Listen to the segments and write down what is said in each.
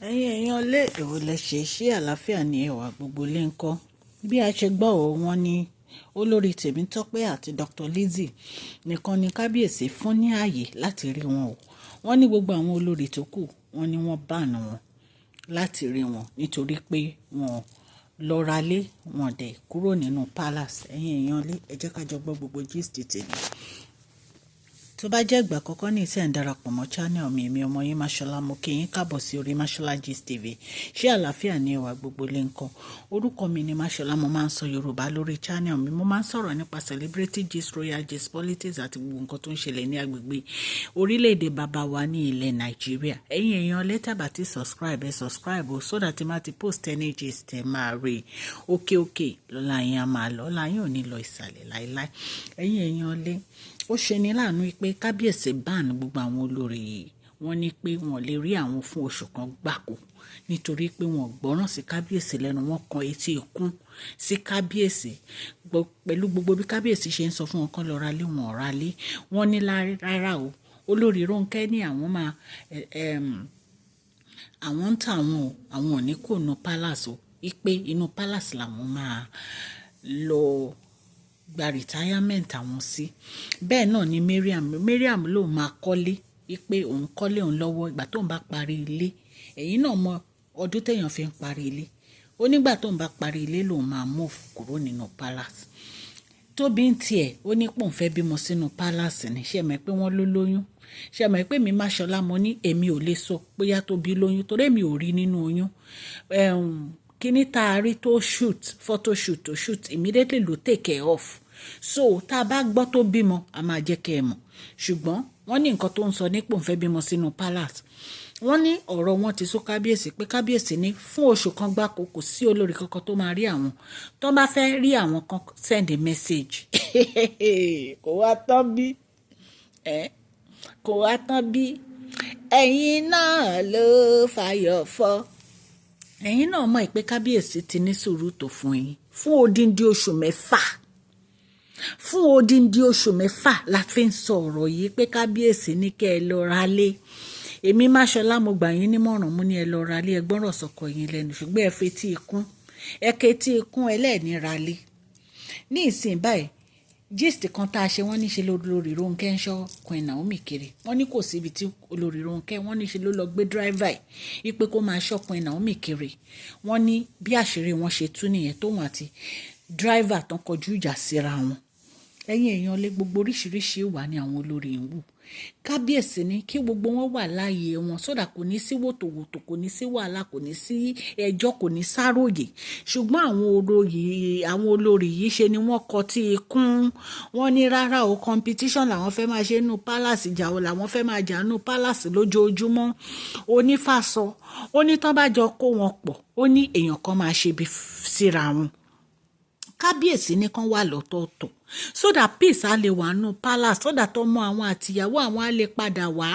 Ẹ̀yin èèyàn lé, èwo lẹ ṣe, ṣé àlàáfíà ni ẹwà gbogbo lè ń kọ́. Bí a ṣe gbọ́ ọ, wọ́n ní olórí Tèmítọ́pẹ́ àti Dr. Lizzie nìkan ni kábíyèsí fún ní ààyè láti rí wọn o. Wọ́n ní gbogbo àwọn olórí tó kù, wọ́n ní wọ́n ban wọn láti rí wọn nítorí pé wọ́n lọ ra lé, wọ́n dẹ̀ kúrò nínú palace. Ẹ̀yin èèyàn lé, ẹ jẹ́ ká jọ gbọ́ gbogbo gist tèmi. Tó bá jẹ́ ìgbà àkọ́kọ́ ní ìsẹ̀ ń darapọ̀ mọ́ channel mi, èmi ọmọ yín Mashola, mo kí yín káàbọ̀ sí orí Mashola Gist TV. Ṣé àlàáfíà ni ẹwà gbogbo lè ń kọ́? Orúkọ mi ni Mashola, mo máa ń sọ Yorùbá lórí channel mi. Mo máa ń sọ̀rọ̀ nípa celebrity gist, royal gist, politics àti gbogbo nǹkan tó ń ṣẹlẹ̀ ní agbègbè orílẹ̀-èdè bàbá wa ní ilẹ̀ Nàìjíríà. Ẹ̀yin èèyàn lé, tẹ́ bá ti subscribe, ẹ subscribe o, so that má ti post any gist, ẹ máa rí. Òkè òkè lọ́la yín á máa lọ, ọlá yín ò ní lọ ìsàlẹ̀ láíláí. Ẹ̀yin èèyàn lé, ó ṣe ní láàánú pé kábíyèsí ban gbogbo àwọn olórí yìí. Wọ́n ní pé wọ́n lè rí àwọn fún oṣù kan gbáko nítorí pé wọ́n gbọ́ràn sí kábíyèsí lẹ́nu, wọ́n kan etí ikún sí kábíyèsí pẹ̀lú gbogbo bí kábíyèsí ṣe ń sọ fún wọn kán lọ ra lé, wọn ò ra lé. Wọ́n ní rárá o. Olórí Rónkẹ́ ní àwọn máa àwọn ń tà wọ́n o, àwọn ò ní kó nu palace o, wípé inú palace làwọn máa lọ gba retirement àwọn sí. Bẹ́ẹ̀ náà ni Mariam. Mariam lòun máa kọ́lé, wípé òun kọ́lé òun lọ́wọ́, ìgbà tóun bá parí ilé. Ẹ̀yin náà mọ ọdún téèyàn fi ń parí ilé. Ó nígbà tóun bá parí ilé lòun máa move kúrò nínú palace. Tóbi ń tiẹ̀, ó ní pòun fẹ́ bímọ sínú palace ni. Ṣé ẹ mọ̀ pé wọ́n ló lóyún? Ṣé ẹ mọ̀ pé mi Máṣọlá, mo ní èmi ò lè sọ bóyá Tóbi lóyún torí èmi ò rí nínú oyún. Kíní tá a rí tó shoot, photo shoot tó shoot, immediately ló take care off. So tá a bá gbọ́ tó bímọ, a máa jẹ́ kẹ́ ẹ mọ̀. Ṣùgbọ́n wọ́n ní nǹkan tó ń sọ nípò ń fẹ́ bímọ sínú palace. Wọ́n ní ọ̀rọ̀ wọn ti sún kábíyèsí pé kábíyèsí ní fún oṣù kan gbáko, kò sí olórí kankan tó máa rí àwọn. Tó bá fẹ́ rí àwọn kan, send a message. Kò wá tán bí ẹ, kò wá tán bí. Ẹ̀yin náà ló fàyọ̀ fọ́. Ẹ̀yin náà mọ̀ pé kábíyèsí ti ní sùúrù tó fún yín fún odindi oṣù 6. Fún odindi oṣù 6 la fi ń sọ ọ̀rọ̀ yìí pé kábíyèsí ní kẹ́ ẹ lọ ra lé. Èmi Máṣọlá, mo gbà yín nímọ̀ràn, mo ní ẹ lọ ra lé, ẹ gbọ́rọ̀ sọkọ yín lẹ́nu, ṣùgbọ́n ẹ fetí ikún, ẹ ketí ikún, ẹlẹ́ẹ̀ní ra lé. Ní ìsìn báyìí, gist kan tá a ṣe, wọ́n ní ṣe lórí Rónkẹ́ ń ṣọ́ Queen Naomi kiri. Wọ́n ní kò síbi tí olórí Rónkẹ́, wọ́n ní ṣe ló lọ gbé driver ẹ̀ wípé kó máa ṣọ́ Queen Naomi kiri. Wọ́n ní bí àṣírí wọn ṣe tú nìyẹn, tóun àti driver tán kọjú ìjà síra wọn. Ẹ̀yin èèyàn lé, gbogbo oríṣiríṣi ìwà ni àwọn olórí ń wù. Kábíyèsí ní kí gbogbo wọn wà láàyè wọn sódà kò ní sí wòtòwòtò, kò ní sí wàhálà, kò ní sí ẹjọ́, kò ní sáròyè. Ṣùgbọ́n àwọn olórí yìí, ṣe ni wọ́n kọ tí ikún. Wọ́n ní rárá o, competition làwọn fẹ́ máa ṣe nínú palace, ìjà o làwọn fẹ́ máa jà nínú palace lójoojúmọ́. Onífàsọ ó ní tán bá jọ kó wọn pọ̀, ó ní èèyàn kan máa ṣe bí síra wọn. Kábíyèsí ní kán wà lọ́tọ̀ọ̀tọ̀ so that peace á lè wà nínú palace, so that ọmọ àwọn àtìyàwó àwọn á lè padà wá.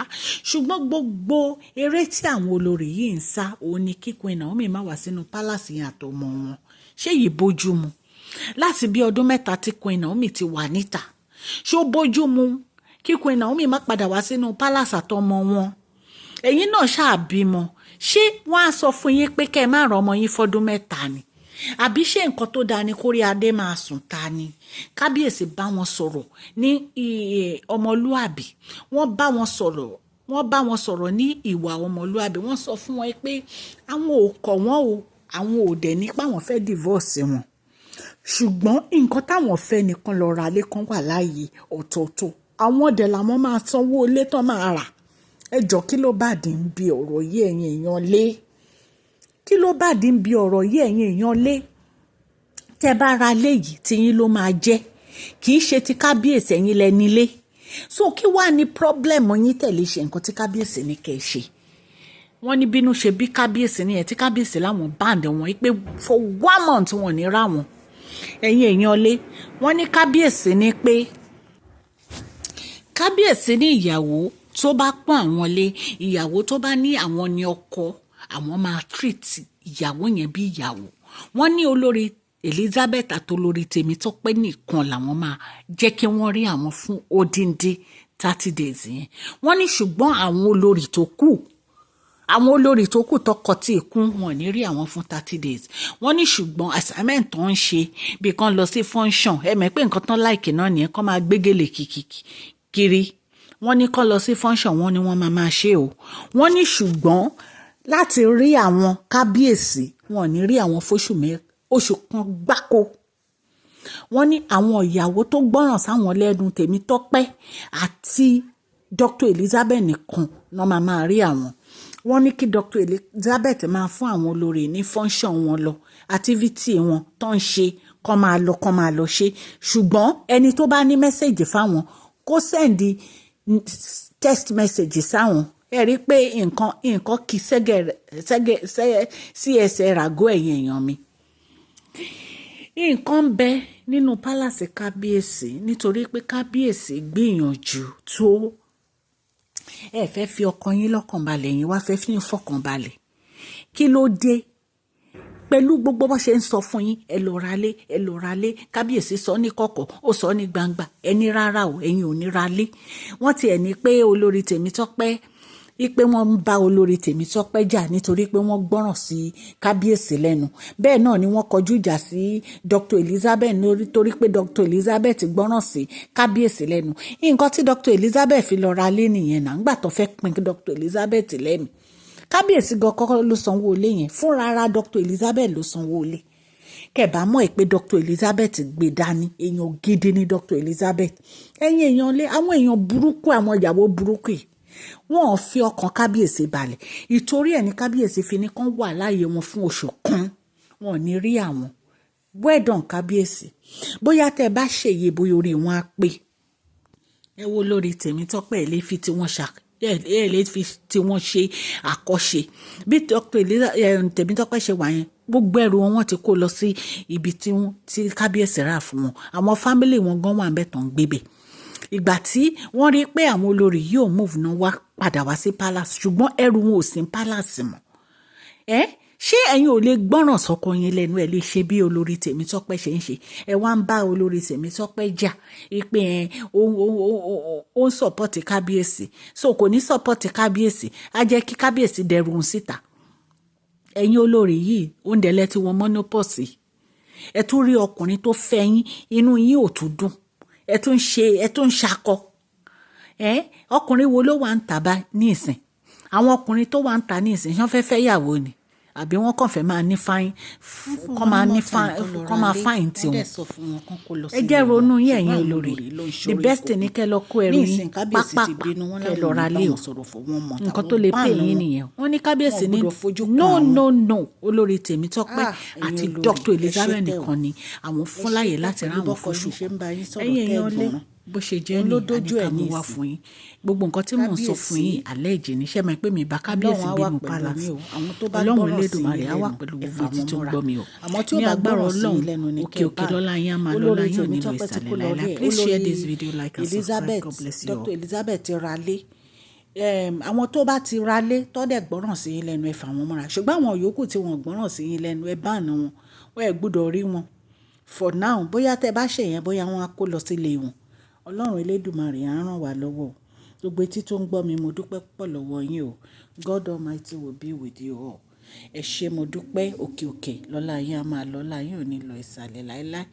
Ṣùgbọ́n gbogbo eré tí àwọn olórí yìí ń sá, òun ni kí Queen Naomi má wá sínú palace yẹn àtọmọ wọn. Ṣé yìí bójú mu? Láti bí ọdún 3 tí Queen Naomi ti wà níta, ṣó bójú mu kí Queen Naomi má padà wá sínú palace àtọmọ wọn? Ẹ̀yin náà ṣáà bímọ, ṣé wọ́n á sọ fún yín pé kẹ́ ẹ má ràn ọmọ yín fọ́dún 3 ni? Àbí ṣé nǹkan tó dáa ni kórí adé máa sùn ta ni? Kábíyèsí bá wọn sọ̀rọ̀ ní ọmọlúàbí. Wọ́n bá wọn sọ̀rọ̀ ní ìwà ọmọlúàbí. Wọ́n sọ fún wọn pé àwọn ò kọ̀ wọ́n o, àwọn ò dẹ̀ nípa àwọn fẹ́ divorce wọn, ṣùgbọ́n nǹkan táwọn fẹ́ nìkan lọ ra ilé kan wà láàyè ọ̀tọ̀ọ̀tọ̀. Àwọn ọ̀dẹ̀ làwọn máa sanwó ilé tán máa rà. Ẹ jọ, kí ló bá dín bí ọ̀rọ̀ yìí, ẹ̀yin èèyàn lé? Kí ló bá dín bí ọ̀rọ̀ yìí, ẹ̀yin èèyàn lé? Tẹ́ bá ra lé yìí, tiyín ló máa jẹ́, kì í ṣe ti kábíyèsí. Ẹ̀yin lẹ nílé. So kí wàá ní problem yín tẹ̀lé ṣe nǹkan tí kábíyèsí ní kẹ́ ẹ ṣe? Wọ́n ní bínú ṣe bí kábíyèsí nìyẹn, tí kábíyèsí láwọn ban wọn pé for one month wọn ò ní rà wọn. Ẹ̀yin èèyàn lé, wọ́n ní kábíyèsí ní pé kábíyèsí ní ìyàwó tó bá pọ́n àwọn lé, ìyàwó tó bá ní àwọn ní ọkọ, àwọn máa treat ìyàwó yẹn bí ìyàwó. Wọ́n ní olórí Elizabeth àti olórí Tèmítọ́pẹ́ nìkan làwọn máa jẹ́ kí wọ́n rí àwọn fún odindi 30 days yẹn. Wọ́n ní ṣùgbọ́n àwọn olórí tó kù Àwọn olórí tó kù tọkọ tí ìkún, wọn ò ní rí àwọn fún 30 days. Wọ́n ní ṣùgbọ́n assignment tó ń ṣe, bí kan lọ sí function, ẹ mọ̀ pé nǹkan tán like náà nìyẹn, kán máa gbégélé kìkì kiri. Wọ́n ní kán lọ sí function, wọ́n ní wọ́n máa máa ṣe o. Wọ́n ní ṣùgbọ́n láti rí àwọn kábíyèsí, wọn ò ní rí àwọn fóṣù mẹ́ oṣù kan gbáko. Wọ́n ní àwọn ìyàwó tó gbọ́ràn sáwọn lẹ́nu, Tèmítọ́pẹ́ àti Dr. Elizabeth nìkan náà máa máa rí àwọn. Wọ́n ní kí Dr. Elizabeth máa fún àwọn olórí ní function wọn lọ, activity wọn tó ń ṣe, kó máa lọ, kó máa lọ ṣe, ṣùgbọ́n ẹni tó bá ní message fáwọn, kó send text message sáwọn. Ẹ rí i pé nǹkan kì í sẹ́gẹ̀ sí ẹsẹ̀ ràgó. Ẹ̀yìn èèyàn mi, nǹkan ń bẹ nínú palace kábíyèsí, nítorí pé kábíyèsí gbìyànjú tó. Ẹ fẹ́ fi ọkàn yín lọ́kàn balẹ̀, yín wá fẹ́ fi fọkàn balẹ̀. Kí ló dé? Pẹ̀lú gbogbo bó ṣe ń sọ fún yín, ẹ lọ ra lé, ẹ lọ ra lé. Kábíyèsí sọ ní kọ̀kọ̀, ó sọ ní gbangba, ẹni rárá o, ẹ̀yin ò ní ra lé. Wọ́n tiẹ̀ ní pé olórí Tèmítọ́pẹ́, wípé wọ́n ń bá olórí Tèmítọ́pẹ́ jà nítorí pé wọ́n gbọ́ràn sí kábíyèsí lẹ́nu. Bẹ́ẹ̀ náà ni wọ́n kọjú ìjà sí Dr. Elizabeth nítorí pé Dr. Elizabeth gbọ́ràn sí kábíyèsí lẹ́nu. Nǹkan tí Dr. Elizabeth fi lọ ra lé nìyẹn náà, ńgbà tó fẹ́ pin Dr. Elizabeth lẹ́nu. Kábíyèsí gan kọ́kọ́ ló sanwó ilé yẹn fúnra ara, Dr. Elizabeth ló sanwó ilé. Kẹ̀bá mọ̀ pé Dr. Elizabeth gbé dání, èèyàn gidi ní Dr. Elizabeth. Ẹ̀yin èèyàn lé, àwọn èèyàn burúkú, àwọn ìyàwó burúkú yìí, wọn ò fi ọkàn kábíyèsí balẹ̀. Ìtorí ẹ̀ ní kábíyèsí fi ní kán wà láàyè wọn fún oṣù kan, wọn ò ní rí àwọn. Well done, kábíyèsí. Bóyá tẹ́ ẹ bá ṣèyí, bóyá orí wọn á pè. Ẹ wo lórí Tèmítọ́pẹ́, ẹ lè fi tiwọn ṣà, ẹ lè fi tiwọn ṣe àkọ́ṣe. Bí Dr. Tèmítọ́pẹ́ ṣe wà yẹn, gbogbo ẹrù wọn, wọ́n ti kó lọ sí ibi tí wọ́n tí kábíyèsí rà fún wọn. Àwọn family wọn gan wà ń bẹ̀ tán ń gbé bẹ̀. Ìgbà tí wọ́n rí pé àwọn olórí yóò move náà, wá padà wá sí palace, ṣùgbọ́n ẹrù wọn ò sí palace mọ́. Ẹ ṣé ẹ̀yin ò lè gbọ́ràn sọ́kọ yín lẹ́nu? Ẹ lè ṣe bí olórí Tèmítọ́pẹ́ ṣe ń ṣe. Ẹ wá ń bá olórí Tèmítọ́pẹ́ jà pé ẹ ó ń support kábíyèsí, so kò ní support kábíyèsí, á jẹ́ kí kábíyèsí dẹrù òun síta. Ẹ̀yin olórí yìí, oúnjẹ lẹ tí wọ́n menopause. Ẹ tún rí ọkùnrin tó fẹ́ yín, inú yín ò tún dùn, ẹ tún ṣe, ẹ tún ṣakọ. Ẹ ọkùnrin wo ló wà ń tà bá ní ìsìn? Àwọn ọkùnrin tó wà ń tà ní ìsìn, ṣán fẹ́ fẹ́ yàwó ni, àbí wọ́n kàn fẹ́ máa ní fine, kọ́ máa ní fine, kọ́ máa fine tiwọn? Ẹ jẹ́ ronú yín, ẹ̀yin olórí. The best thing ní kẹ́ lọ kó ẹrù yín pápápá, kẹ́ lọ ra lé o. Nǹkan tó lè pè yín nìyẹn. Wọ́n ní kábíyèsí ní no, no, no, olórí Tèmítọ́pẹ́ àti Dr. Elizabeth nìkan ni àwọn fún láyè láti rán àwọn fóṣù. Ẹ̀yin èèyàn lé, bó ṣe jẹ́ ní àníkà mú wá fún yín. Gbogbo nǹkan tí mò ń sọ fún yín alẹ́ ìjì níṣẹ́ mọ̀ pé mi bá kábíyèsí gbénu palace. Ọlọ́run Elédùmarè á wà pẹ̀lú gbogbo etí tó ń gbọ́ mi o. Ní agbára Ọlọ́run, òkè òkè lọ́lá yín á máa lọ́lá yín, ò ní lọ ìsàlẹ̀ láìláì. Please share this video, like and subscribe. God bless you all. Dr. Elizabeth ti ra lé. Àwọn tó bá ti ra lé tó dẹ̀ gbọ́ràn sí yín lẹ́nu, ẹ fà wọ́n mọ́ra, ṣùgbọ́n àwọn yòókù tí wọ́n gbọ́ràn sí yín lẹ́nu, ẹ ban wọn, wọ́n ẹ gbọ́dọ̀ rí wọn for now. Bóyá tẹ́ bá ṣe yẹn, bóyá wọ́n á kó lọ sílé wọn. Ọlọ́run Elédùmarè á ràn wá lọ́wọ́ o. Gbogbo etí tó ń gbọ́ mi, mo dúpẹ́ púpọ̀ lọ́wọ́ yín o. God Almighty will be with you all. Ẹ ṣé, mo dúpẹ́. Òkè òkè lọ́lá yín á máa lọ́lá yín, ò ní lọ ìsàlẹ̀ láíláí.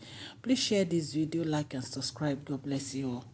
Please share this video, like and subscribe. God bless you all.